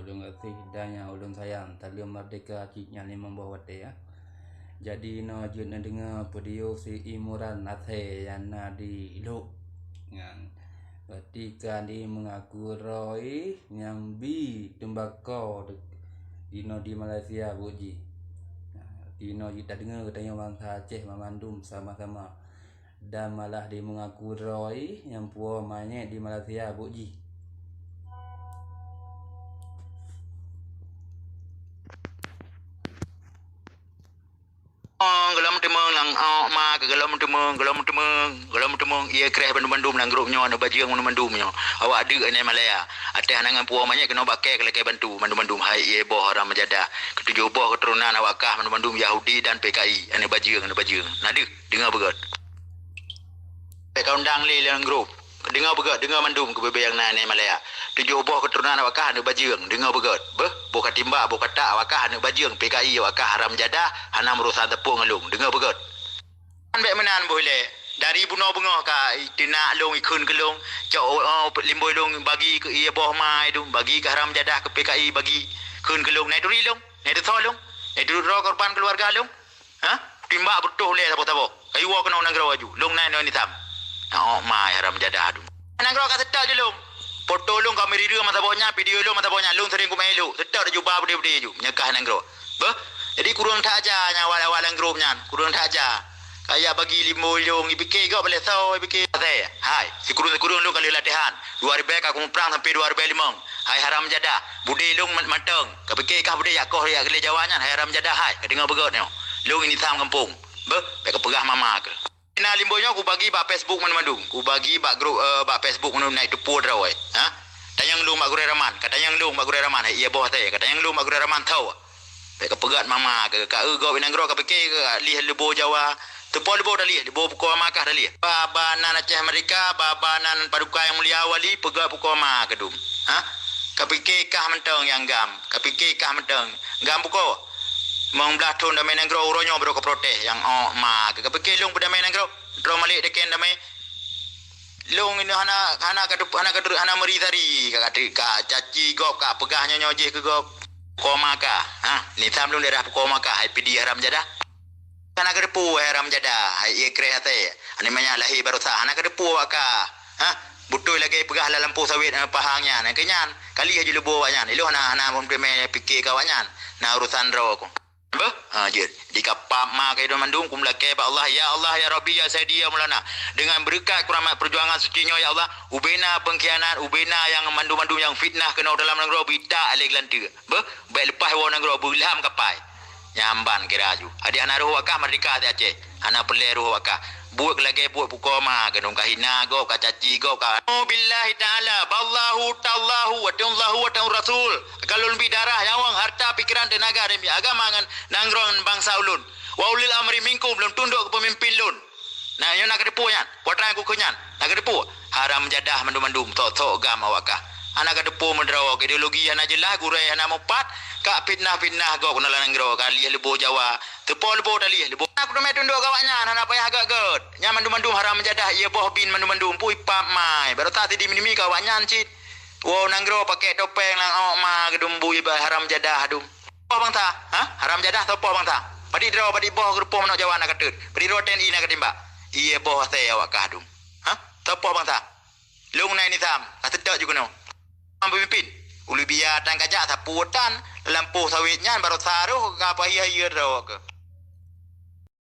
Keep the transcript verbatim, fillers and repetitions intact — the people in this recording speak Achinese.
Ulôn gaséh dan nyang ulôn sayang, taleuem merdeka cit nyan limong boh watée, ya. Jadi, inoe jeuet neudeungoe video si Imran Asée nyang na di Lhok. Nyan, berarti ka di meungaku droe nyang bi teumbako de-, inoe di Malaysia buet jih. Nah, inoe jeuet tadeungoe geutanyoe bansa Aceh banmandum sama-sama. Dan malah di meungaku droe nyang puwoe manyét di Malaysia buet jih. Oh, golom teumeung lam, oh, ma, golom teumeung, golom teumeung, golom teumeung, ie kreh bandum-bandum lam grup nyoe, aneuk bajeueng bandum-bandum nyoe. Awak deuk aneuk Malaya. Ateueh aneuëk ngon puwoe manyét keunoe bak kée keu lakée bantu bandum-bandum. Hai ie boh haram jadah. Keutujôh boh keuturonan awak kah bandum-bandum Yahudi dan P K I. Aneuk bajeueng, aneuk bajeueng. Na deuh, deungoe beugét. Bèk ka undang lé lam grup. Deungoe beugét, deungoe mandum keubeubèe nyang na aneuk Malaya. Tujôh boh keuturonan awak kah aneuk bajeueng, deungoe beugét. Beuh, boh ka timbak, boh ka tak awak kah aneuk bajeueng, P K I awak kah haram jadah, hana meurusan teupok ngon lôn. Deungoe beugét. Kan bèk meunan boh ilèe. Dari bunoe beungoh ka iteunak lôn, ikheun keu lôn, cok, oh, oh, limbôi lôn bagi keu ie boh ma idum, bagi keu haram jadah keu P K I, bagi kheun keu lôn. Na ituri lôn, na itusoe lôn, na ituduek droe korban keuluwarga lôn. Ha? Timbak beutoh lé saboh-saboh. Kayue woe keunoe nanggroe aju. Lôn na inoe nitam. Na ôk ma haram jadah dum. Nanggroe ka seutôt ju lôn. Foto lôn ka meurireue masa boh nyan, video lôn masa boh nyan, lôn sering kumé lôn. Seutôt ju ba beudé-beudé ju. Meunyeukah nanggroe. Beuh? Jadi kureueng that aja nyang awak-awak lam grup nyan. Kureueng that aja. Kaya bagi limbo lôn, ipike gob lé soe, ipike. Hai, sikureueng-sikureueng lôn ka lheueh latihan. Dua ribèe ka kumuprang sampai dua ribèe limong. Hai haram jadah, budé lôn man-, mantong. Kapike kah budé jak koh jak keulé Jawa nyan, hai haram jadah hai. Kadeungoe beugét nyoe. Lôn ini sam gampông. Beuh, bèk kapeugah mama keuh. Na limbo nyoe kubagi bak Facebook mandum-mandum. Kubagi bak grup, eh, bak Facebook mandum na itupeue droe. Ha? Tanyong lôn bak Gurèe Raman. Katanyong lôn bak Gurèe Raman. Hai ie boh tée. Katanyong lôn bak Gurèe Raman tho. Bèk kapeugét mama keuh, ka eu gob inong droe kapike keuh lieh leubo Jawa. Teupo leubo dalih, leubo pukoe ma kah dalih. Baba nan Aceh Merdeka, baba nan Paduka Yang Mulia Wali, peugét pukoe ma keuh dum. Ha? Kapike kah mantong nyang gam, kapike kah mantong. Gam pukoe. Meung blah thon damé nanggroe uroe nyoe baroe kaprotes nyang ôk ma keuh. Kapike lôn peudamé nanggroe. Droe malik deken damé. Lôn ini hana, hana kadu-, hana kadu-, hana meuri sari, ka, ka, ka caci gob, ka peugah nyoe-nyoe jih keu gob. Pukoe ma kah, ha? Nitam lôn daerah pukoe ma kah, hai pidi haram jadah. Hana kateupeue hai haram jadah, hai ie kreh até. Aneuk manyak lahé barosa, hana kateupeue awak kah. Ha? Beutôi lagèe peugah lam lampôh sawét, eh, pahang nyan. Keu nyan, kali aju leubo awak nyan. Ilôn hana, hana meuteumé pike keu awak nyan. Na urosan droe kong. Beuh? Ha, jeuet. Di ka pap ma keuh droe mandum, kum lakèe bak Allah, "Ya Allah, ya Rabbi, ya Sayyidi, ya Maulana. Dengan beureukat keuramat peujuangan suci nyoe, ya Allah, ubena peungkhianat, ubena nyang mandum-mandum nyang fitnah keunoe dalam nanggroe, bita lé geulanteue." Beuh? Bèk leupah woe nanggroe, beuilham kapai. Nyan ban kira aju. Adak hana roh awak kah merdeka di Aceh. Hana peureulèe roh awak kah. Buet keu lagèe buet pukoe ma keuh dum, ka hina gob, ka caci gob, ka. Billahi ta'ala, ballahu tallahu wa ta'allahu wa ta'ur rasul. Ka lôn bi darah, nyawöng, harta, pikiran, teunaga, demi agama ngon nanggroe ngon bansa ulôn. Wa ulil amri minkum, lôn tundok keu peumimpin lôn. Nah, nyoe na kateupeue nyan. Putra nyang kukheun nyan. Na kateupeue. Haram jadah mandum-mandum, sok-sok gam awak kah. Hana kateupeue meudroe, ideologi hana jeulaih, gurèe hana mupat, ka fitnah-fitnah gob keunoe lam nanggroe, ka lieh leubo Jawa, teupo leubo talih, leubo. Aku teumé tundok keu awak nyan, hana payah gèt-gèt. Nyan mandum-mandum haram jadah, ie boh bin mandum-mandum, pui pap mai. Barosa sidimi-dimi keu awak nyan cit. Woe nanggroe pakèk topeng lam ôk ma keuh dum bui ba haram jadah dum. Poh bansa, ha? Haram jadah soe poh bansa? Padit droe, padit boh geureupoh manok Jawa na kateuet. Padit droe T N I na katimbak. Ie boh asèe awak kah dum. Ha? Soe poh bansa? Lôn na ini sam, ka seutôt ju keunoe. Peumimpin, ulèe biya tan kajak sapeue tan, lam lampôh sawét nyan barosa roh ka pahia-hia droe keuh.